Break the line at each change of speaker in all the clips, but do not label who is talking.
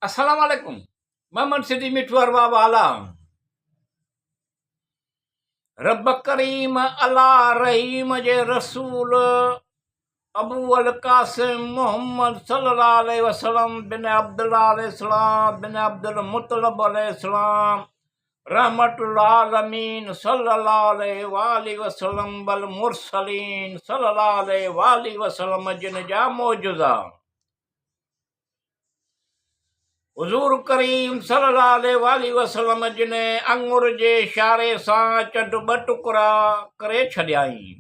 السلام عليڪم محمد سڌي مٺو ارباب اعليٰ رب ڪريم الله رحيم جي رسول ابو القاسم محمد صلي الله عليه وسلم بن عبدالله عليه السلام بن عبد المطلب عليه السلام رحمت العالمين صلي الله عليه واله وسلم والمرسلين صلي الله عليه واله وسلم جن جا معجزا حضور ڪريم صلي الله عليه واٰله وسلم جن اڱر جي اشاري سان چنڊ ٻه ٽڪرا ڪري ڇڏيائين.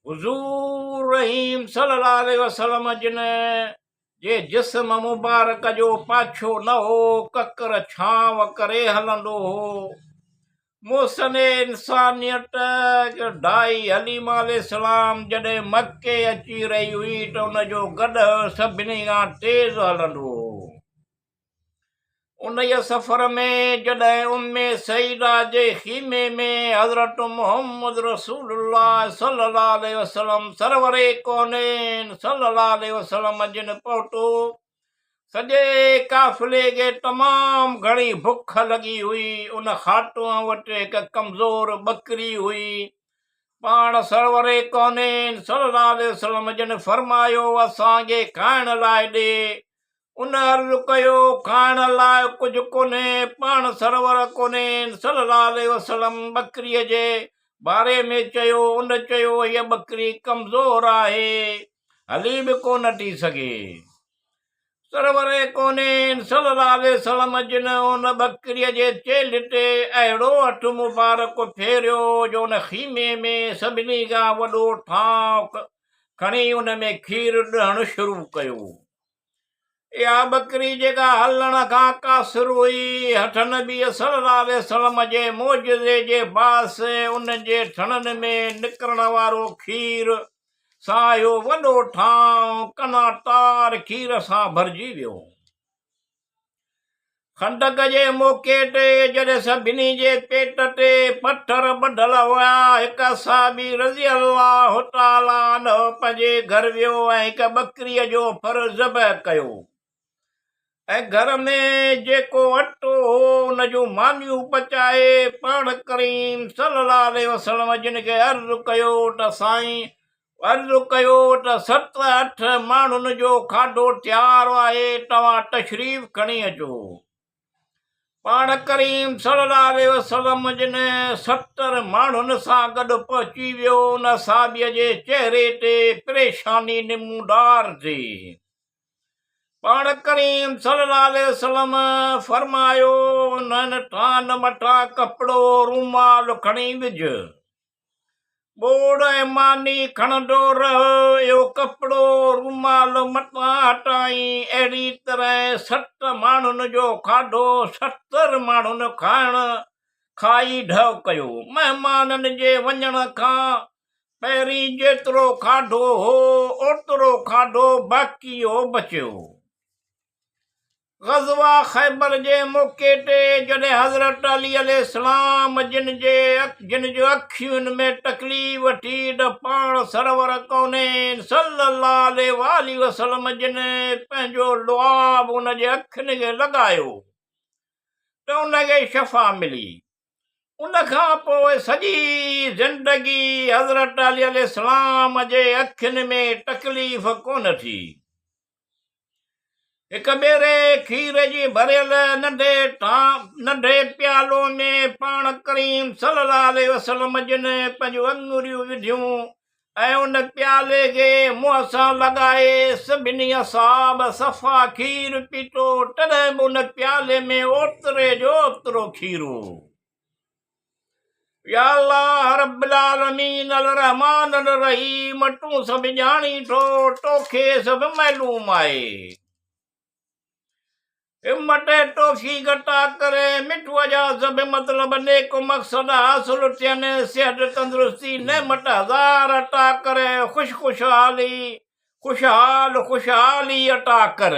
حضور رحيم صلي الله عليه وسلم جن جي جسم مبارڪ جو پاڇو نه هو، ڪڪر ڇانو ڪري هلندو هو. محسن انسانيت ڍائي حليمه عليه السلام جڏهن مڪي اچي رهي هئي ته ان جو گڏهه سڀني کان تيز هلندو هو. انهيء سفر ۾ جڏهن ام سعيده جي خيمي ۾ حضرت محمد رسول الله صلي الله عليه وسلم سرور ڪونين صلي الله عليه وسلم جن پهتو سڄي قافلي کي تمام گهڻي بک لڳي هئي. ان خاتونء وٽ هڪ ڪمزور ٻڪري هئي. پاڻ سرور ڪونين صلي الله عليه وسلم جن فرمايو، اسان کي کائڻ لاء ڏي. ان عرض ڪيو، کائڻ لاء ڪجهه ڪونهي. پاڻ سرور ڪونين صلي الله عليه وسلم ٻڪريء جي باري ۾ چيو. ان چيو، هيء ٻڪري ڪمزور آهي. هلي به ڪونه ٿي سگهي. سرور ڪونين صلي الله عليه وسلم جن ان ٻڪريء جي چيلهه تي اهڙو هٿ مبارڪ ڦيريو جو ان خيمي ۾ سڀني کان وڏو ٿانء کڻي ان ۾ کير ڏهڻ شروع ڪيو. اها ٻڪري جيڪا هلڻ کان قاصر هئي، هٿ نبي صلي الله عليه وسلم جي معجزي جي باعث ان جي ٿڻن ۾ نڪرڻ وارو کير سان اهو وڏو ٿانء ڪناتار کير سان ڀرجي ويو. خندق جي موقعي تي جڏهن سڀني جي پيٽ تي پٿر ٻڌل هيا، هڪ اصحابي رضي الله تعالٰي عنه پنهنجي گهر ويو ۽ هڪ ٻڪريء جو ڦر ذبح ڪيو ۽ گهر ۾ جيڪو اٽو هو ان جون مانيون پچائي پاڻ ڪريم صلي الله عليه وسلم جن کي عرض ڪيو ته سائين عرض ڪيو ته ست اٺ ماڻهن جو کاڌو تيار آهي توهان تشريف کڻي اچو. پاڻ ڪريم صلي الله عليه وسلم جن 70 ماڻهن سان گڏ پهچي ويو ان صحابي جي چهري تي پريشاني نمودار ٿي. پاڻ ڪريم صلي الله عليه وسلم فرمايو، انهن ٿان مٿان ڪپڙو رومال کڻي وجهه، ٻوڙ ۽ ماني کڻندو رهه، اهو ڪپڙو رومال متان هٽائين. اهڙي طرح ست ماڻهن جو کاڌو 70 ماڻهن کائڻ کائي ڍؤ ڪيو. مهمانن جي وڃڻ کان پهرين جيترو کاڌو هو، اوترو کاڌو باقي هو بچيو. غزوه خيبر جي موقعي تي جڏهن حضرت علي عليه السلام جن جي جن جو اکين ۾ تڪليف ٿي ته پاڻ سرور ڪونين صلي الله عليه واٰله وسلم جن پنهنجو لعاب ان جي اکين کي لڳايو ته ان کي شفا ملي. ان کان پوء سڄي زندگي حضرت علي عليه السلام جي اکين ۾ تڪليف ڪونه ٿي. هڪ ڀيري کير جي ڀريل ننڍي ننڍي پيالو ۾ پاڻ ڪريم صلي الله عليه وسلم جن پنهنجون اڱريون وڌيون ۽ ان پيالي کي منهن سان لڳائي سڀني اصحاب صفا کير پيتو، تڏهن به ان پيالي ۾ اوتري جو اوترو کير هو. يا الله رب العالمين الرحمٰن الرحيم تون سڀ ڄاڻين ٿو، توکي سڀ معلوم آهي. همت ۽ توفيق عطا ڪري مٺوء جا سڀ مطلب نيڪ مقصد حاصل ٿين صحت تندرستي نعمت هزار عطا ڪري خوش خوشحالي خوشحال خوشحالي عطا ڪر.